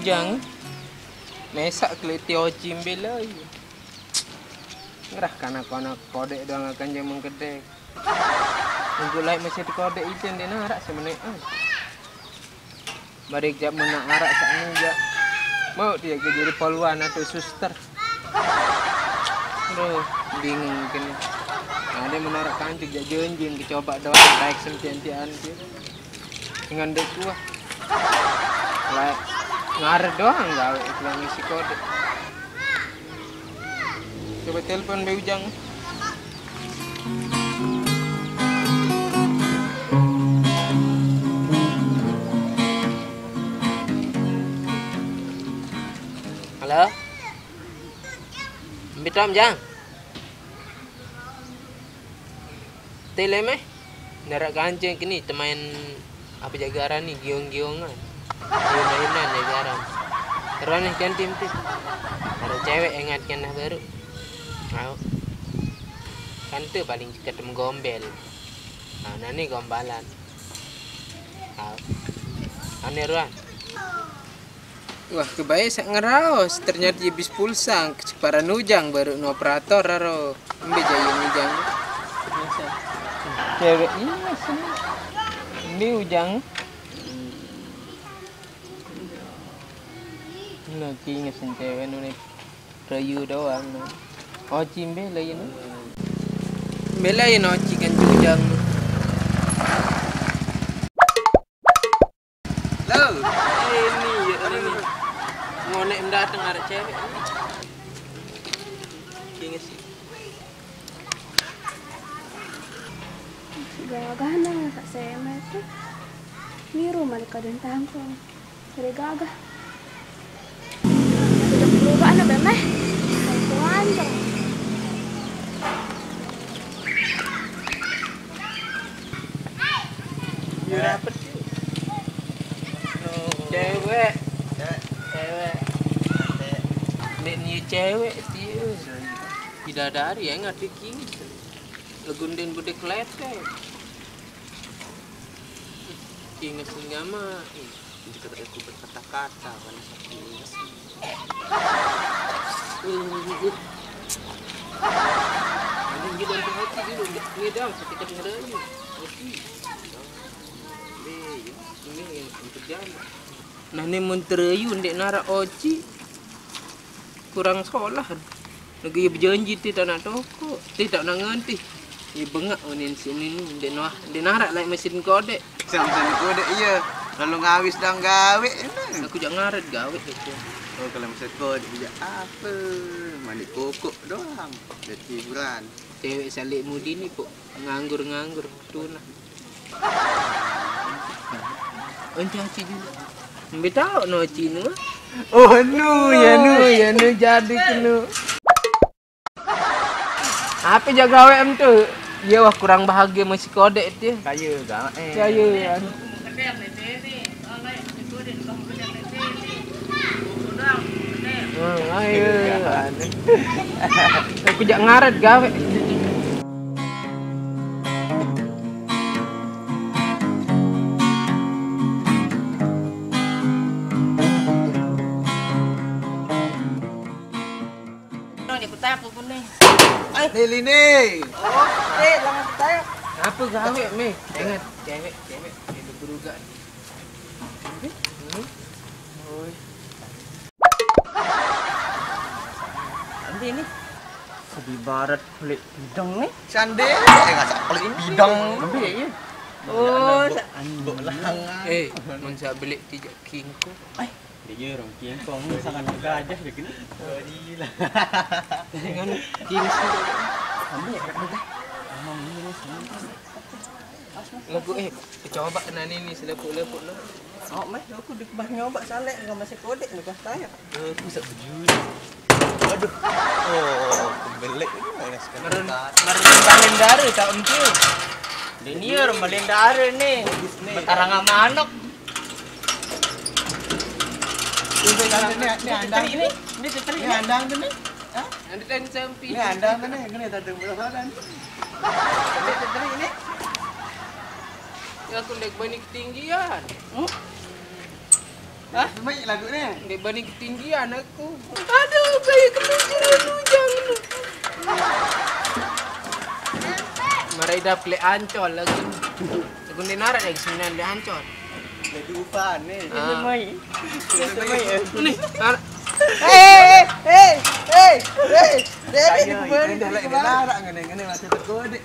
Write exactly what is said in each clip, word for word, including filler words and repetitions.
Jang, mesak keliti oci mbe lai. Ngerah kana kono kodek doang akan jang mengkedek. Nunggu lai masih di kodek itu nde narak semenit. Barik jak mena arak sak ni jak. Mau dia ke jadi polwan atau suster. Aduh, bingung kene. Ada menarak kancu jak jenjing kecoba doang taek sentian-tian tu. Dengan dek kuah. Lai ngaret doang gawe itu ngisi kode. Coba telepon Be Ujang. Halo? Mbe tom, Jang? Tele meh. Narak kancing kini temain apa jaga aran ni, giong-giongan. Ayun-ayunan jaga aran. Ruan nih kan tim tu. Ada cewek ingat kan dah baru. Mau. Kan tu paling dekat gombel. Nah, nah ni gombalan. Mau. Ane ruan. Wah, kebae sak ngeraos, ternyata ye bis pulsa, keseparan Ujang baru no operator aro. Mbe jayu Ujang. Cewek ini sini. Mbe Ujang. Nah, kinges cewek nu nih. Rayu doang no. Oci mbe lain. Mbe lain oci kan Ujang. Lo, ini ya ini. Ngonek mendatang ada cewek. Kinges sih. Gagah na, Kak Sema itu. Niru mah kadang tangkong. Sudah gagah. Sudah berubah na, Bemeh. Tangkong ancong. Iya, dapet, yuk. Cewek. Cewek. Cewek. Nek ni cewek, dia. Bidadari ya, ngerti ki. Legunden bude kletek. Inges nyama. Jika aku berkata-kata, karena sakit inges. Ini dia bantu hati dulu, ngedang, sakit ngedang. Oke. Ini yang kerjaan. Nah, ni mun terayu ndek narak oci. Kurang solah. Lagi ye bejanji ti tak nak toko, ti tak nak nganti. Ye bengak unin sini ni, ndek noh, ndek narak lai mesin kodek. Sama-sama kodek, iya. Lalu ngawis dang gawe, emang. Aku jak ngaret gawe itu. Oh, kalau mesin kodek, jak apa? Mandi kokok doang. Buat hiburan. Cewek salik mudi ni, pok. Nganggur-nganggur, tu nah. Enti aci juga. Mbe tau no cinu. Oh, nu, ya nu, ya nu jadi kenu. Apa jaga awak em tu? Ya wah kurang bahagia masih kodek tu. Kaya gak, eh. Kaya, anu. Hmm, ayo. Aku jak ngaret gawe. Ni kutayap aku ni. Ni, ni, ni. Oh, eh, jangan kutayap. Apa gawe, Meh? Jangan, cewek, cewek. Dia berugak. Hmm? Oi. Ambil ni. Kopi barat kulit pidang ni. Sande, eh, ngasak kulit pidang. Ambil ya. Oh, sa- Bok langan. Eh, mun sa belik tijak kingko. Ai. Dia orang kingkong ni sangat gajah dia kena. Gorila. Dengan kingsi. Ambil kat dia. Memang ni ni semua. Lagu, eh, coba nani ni selepuk-lepuk lo. Oh, meh, aku dek bah nyoba salek dengan masih kodek ni kah saya. Aku sak bejudi. Aduh. Oh, pembelek ni mana sekarang. Merun, merun balen dare tak entu. Dia ni orang balen dare ni. Betarang sama anak. Ini, ini, ini andang. Ini, ini, ini andang tu ni. Hah? Ada ten sampi. Ini andang tu ni, kena tak ada berapa kan. Ini, ini, ini. Ya, aku naik banyak ketinggian. Hmm? Hah? Semai lagu ni. Dia banding ketinggian aku. Aduh, kayak kepikiran lu, jangan lu. Marai dah pelik Ancol lagi. Aku ni narat lagi sini dia Ancol. Jadi upan ni. Ah. Semai. Semai. Ni, ar- Hei, hei, hei, hei. Dia ni kembali. Dah lah, dah lah, ngene, ngene, masa tergodik.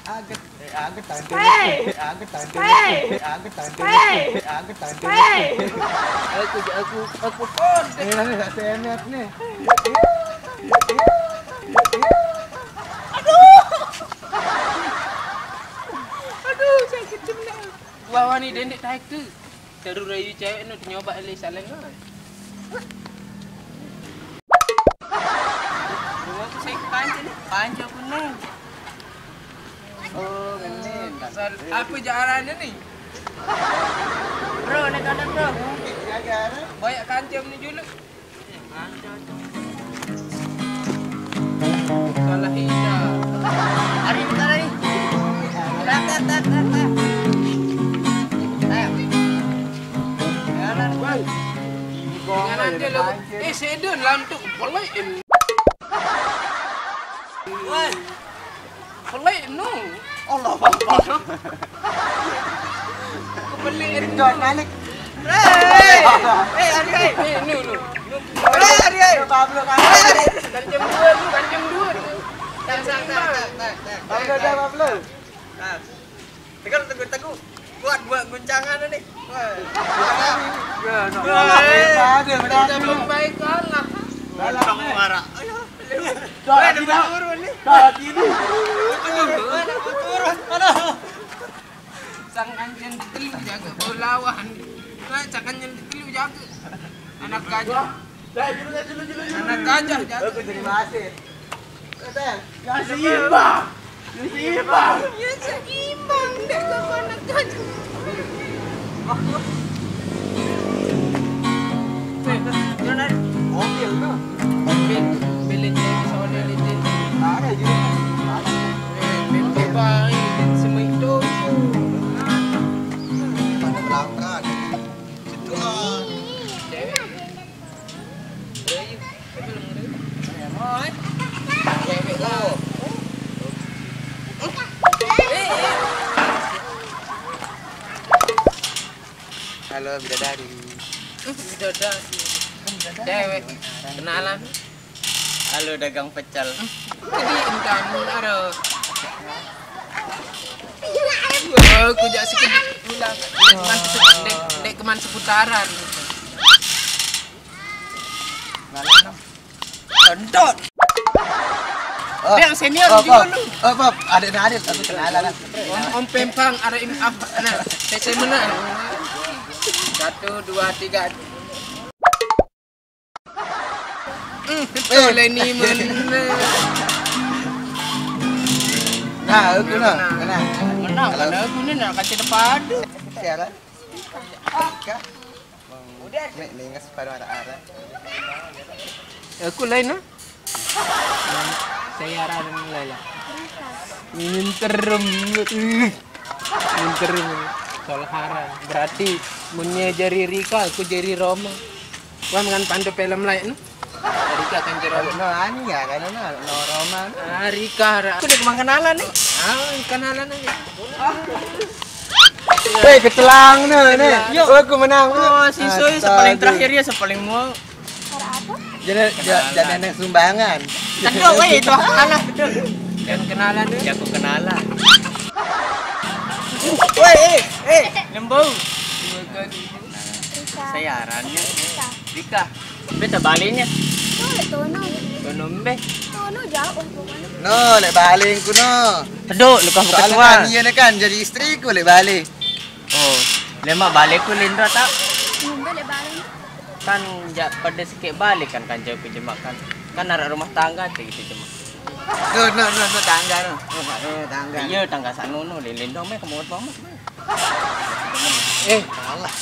Aget, eh, aget, tante. Hei. Aget, tante. Hei. Aget, tante. Hei. Aget, tante. Hei. Aku, aku, aku kode. Eh, ni tak semet ni. Aduh. Aduh, sakit sebelah. Wah, wani dendik taek tu. Seru rayu cewek nu nyoba le saleng kan. Rumah aku saya panca ni. Panca kuning. Oh, ini. Apa jalannya ni? Bro, naik ada, bro. Banyak kancam ni juluk. Salah hijau. Hari ni tak hari. Tak, tak, tak, tak, tak. Ayo. Jalan. Woi. Dengan nanti lo. Eh, sedun lantuk beliin. Woi. Pelik nu. Allah Akbar. Aku pelik nu. Don Malik. Hei. Hei, hari, hei. Eh, nu, nu. Hei, hari, hei. Pablo kan. Kan jam dua nu, kan jam dua nu. Tak, tak, tak, tak, tak, tak. Pablo dah, Pablo. Nah. Tegur, tegur, tegur. Kuat buat guncangan ni. Wah. Ya, no. Wah. Ada, ada. Belum baik kalah. Dalam, eh. Marah. Ayo. Dah, dah, dah. Turun ni. Dah, kiri. Turun, turun. Aduh. Sang anjing telu jaga bau lawan. Nah, cak anjing telu jaga. Anak gajah. Dah, dulu, dulu, dulu, dulu. Anak gajah jaga. Aku jadi wasit. Kata, ya seimbang. Ya seimbang. Ya seimbang. Ndak kau anak gajah. Mobil tu. Mobil, mobil legend, soalnya legend. Tak ada juga. Eh, mobil baik, semua itu. Pada belakang. Situ ah. Cewek. Cewek, cewek lo. Halo, bidadari. Bidadari. Cewek. Kenalan. Halo, dagang pecel. Jadi, entan, aduh. Wah, aku jak sikit pulang. Dek keman, dek, dek keman seputaran. Kentut. Oh. Dia yang senior juga lu. Oh, Pap, ada, ada, aku kenalan lah. Om, Om Pempang, ada ini apa? Nah, saya, saya menang. Satu, dua, tiga. Hmm, betul lah ni, men. Nah, aku nak. Menang. Menang, kalau aku ni nak kata depan. Siaran. Ika. Mek, mek ingat separuh arah-arah. Aku lain lah. Saya arah dan mulai lah. Minum terum. Minum terum. Solhara. Berarti munnya jari Rika, aku jari Roma. Wah, dengan pandu film lain. Rika kan jari Roma. No, ani ya, kan no, no Roma. Ah, Rika. Aku dah kemang kenalan nih. Ah, kenalan aja. Weh, ketelang ni, ni. Yo. Oh, aku menang. Oh, si Soy paling terakhir ya, paling mau. Jadi, ja-, jadi anak sumbangan. Betul, weh, itu kalah, betul. Yang kenalan tu. Ya, aku kenalan. Weh, eh, eh, lembu. Saya arannya Rika. Beta baliknya. Boleh, Tono. Tono mbe. Tono jauh pokoknya. No, lek baling ku no. Teduk, lu kah bukan. Soalnya kan, iya ni kan jadi istriku lek balik. Oh, lemak balik ku Lindra tak? Mbe lek balik. Kan jak pada sikit balik kan, kan jauh ku jemak kan. Kan arah rumah tangga tu gitu jemak. No, no, no, no, tangga no. No, no, tangga. Iya, tangga sano no, Lindra meh kamu apa mah? Eh, kalah.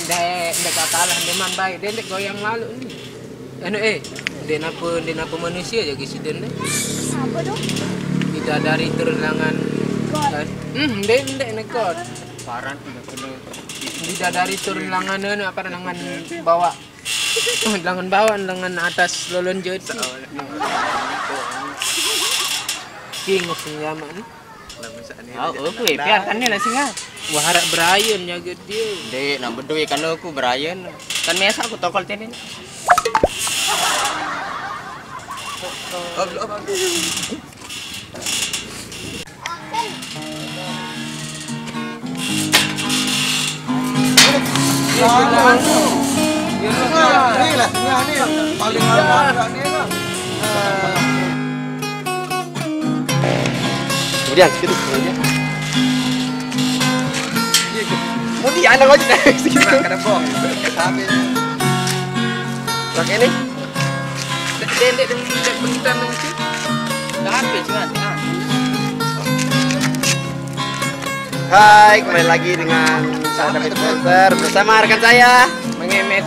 Ndek, ndek kalah, ndek man baik. Dia ndek goyang malu ni. Anu, eh, ndek napa, ndek napa manusia aja ke siden deh. Apa tu? Bidadari turun langan. God. Hmm, ndek, ndek ni God. Paran udah kena. Bidadari turun lengan anu, apa, lengan bawah. Oh, lengan bawah, lengan atas lolon jeti. King senyaman. Oh, oke, biarkan dia lah singa. Wah, harap Brian jaga dia. Dek, nak berdua kalau aku Brian. Kan biasa aku tokol tadi. Kemudian segitu, kemudian. Kemudian apa aja? Segitu. Kada bohong. Sampai. Pakai ini. Dendek dengan minyak pengitan dengan sih. Dah habis kan? Ah. Hai, kembali lagi dengan saya David Spencer bersama rekan saya Mengemet,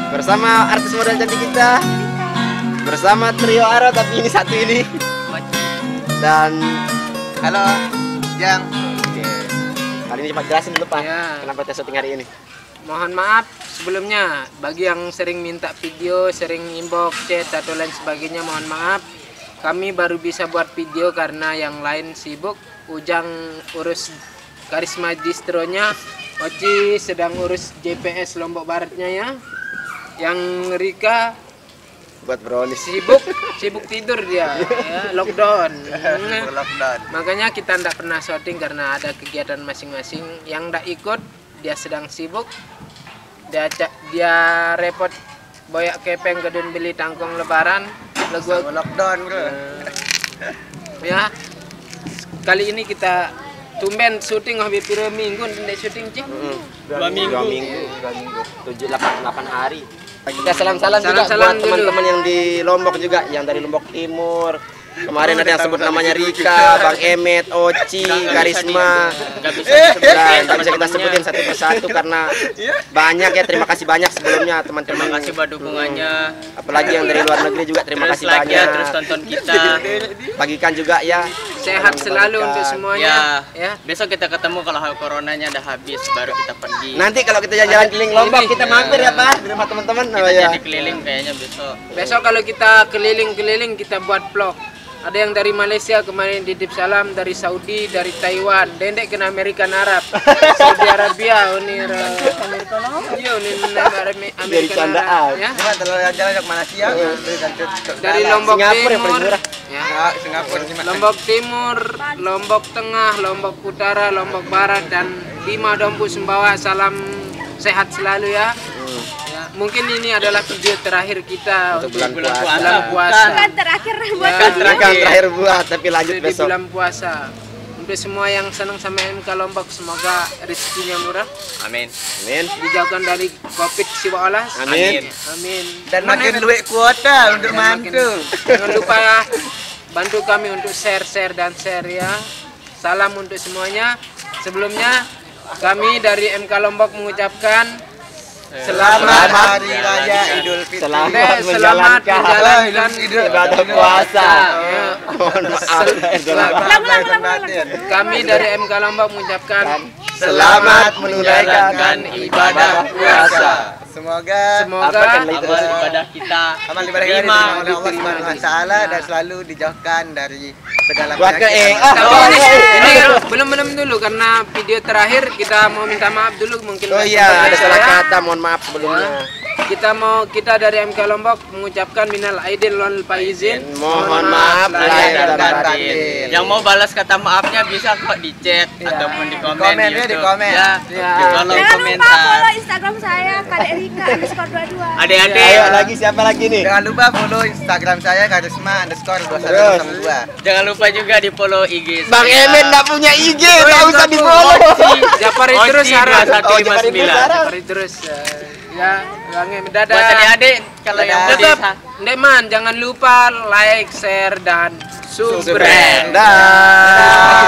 bersama artis model cantik kita, bersama trio Aro, tapi ini satu ini, dan halo, Jang. Oke. Kali ini coba jelasin dulu, Pak. Ya. Kenapa kita syuting hari ini? Mohon maaf sebelumnya bagi yang sering minta video, sering inbox, chat, atau lain sebagainya, mohon maaf. Kami baru bisa buat video karena yang lain sibuk. Ujang urus Karisma Distronya, Oci sedang urus J P S Lombok Baratnya ya. Yang Rika buat brownies. Sibuk, sibuk tidur dia, ya, lockdown. Lockdown. Makanya kita ndak pernah syuting karena ada kegiatan masing-masing. Yang ndak ikut, dia sedang sibuk. Dia ca-, dia repot boyak kepeng kedun beli tangkong lebaran. Lego lockdown, bro. Ya. Kali ini kita tumben syuting, habis pira minggu ndak syuting, Cing? Mm-mm. Dua minggu. Dua minggu. Dua minggu. Tujuh, delapan, delapan hari. Kita salam-salam juga buat teman-teman yang di Lombok juga, yang dari Lombok Timur. Kemarin ada yang sebut namanya Rika, Bang Emet, Oci, Karisma. Nggak bisa disebutin. Nggak bisa kita sebutin satu persatu karena banyak ya. Terima kasih banyak sebelumnya, teman-teman. Terima kasih buat dukungannya. Apalagi yang dari luar negeri juga, terima kasih banyak. Terus like ya, terus tonton kita. Bagikan juga ya. Sehat selalu untuk semuanya. Ya. Ya. Besok kita ketemu kalau hal coronanya udah habis, baru kita pergi. Nanti kalau kita jalan-jalan keliling Lombok, kita mampir ya, Pak, di rumah teman-teman. Kita jadi keliling kayaknya besok. Besok kalau kita keliling-keliling, kita buat vlog. Ada yang dari Malaysia kemarin titip salam, dari Saudi, dari Taiwan, dendek kena Amerika Arab, Saudi Arabia, unir. Iya, unir Amerika Arab. Ya. Cuma kalau jalan-jalan ke Malaysia, dari Lombok Timur. Ya. Singapura sih, Mak. Lombok Timur, Lombok Tengah, Lombok Utara, Lombok Barat, dan Bima Dompu Sumbawa. Salam sehat selalu ya. Hmm. Ya, mungkin ini adalah video terakhir kita untuk bulan puasa. Bulan puasa. Bukan terakhir buat terakhir buat, tapi lanjut besok. Di bulan puasa. Untuk semua yang senang sama M K Lombok, semoga rezekinya murah. Amin. Amin. Dijauhkan dari covid sembilan belas. Amin. Amin. Dan makin luwek kuota untuk mantu. Jangan lupa ya, bantu kami untuk share, share, dan share ya. Salam untuk semuanya. Sebelumnya, kami dari M K Lombok mengucapkan selamat Hari Raya Idul Fitri. Selamat menjalankan ibadah puasa. Ya. Mohon maaf lahir dan batin. Kami dari M K Lombok mengucapkan selamat menunaikan ibadah puasa. Semoga, semoga amal ibadah kita diterima oleh Allah Subhanahu wa Taala dan selalu dijauhkan dari segala penyakit. Tapi ini, ini belum, belum dulu karena video terakhir kita mau minta maaf dulu mungkin. Oh iya, ada salah kata, mohon maaf sebelumnya. Kita mau, kita dari M K Lombok mengucapkan minal aidin wal faizin. Mohon maaf lahir dan batin. Yang mau balas kata maafnya bisa kok di chat ataupun di komen di YouTube. Ya, di kolom komentar. Jangan lupa follow Instagram saya, Kadek Rika underscore dua dua. Adik-adik. Ayo lagi, siapa lagi nih? Jangan lupa follow Instagram saya, Karisma underscore dua satu kosong dua. Jangan lupa juga di follow I G Bang Emen nggak punya I G, nggak usah di follow. Japari terus harap. Japari terus, eh, ya, Bang Emen. Dadah. Buat adik-adik, kalau yang mau tetap, Ndeman, jangan lupa like, share, dan subscribe. Dah.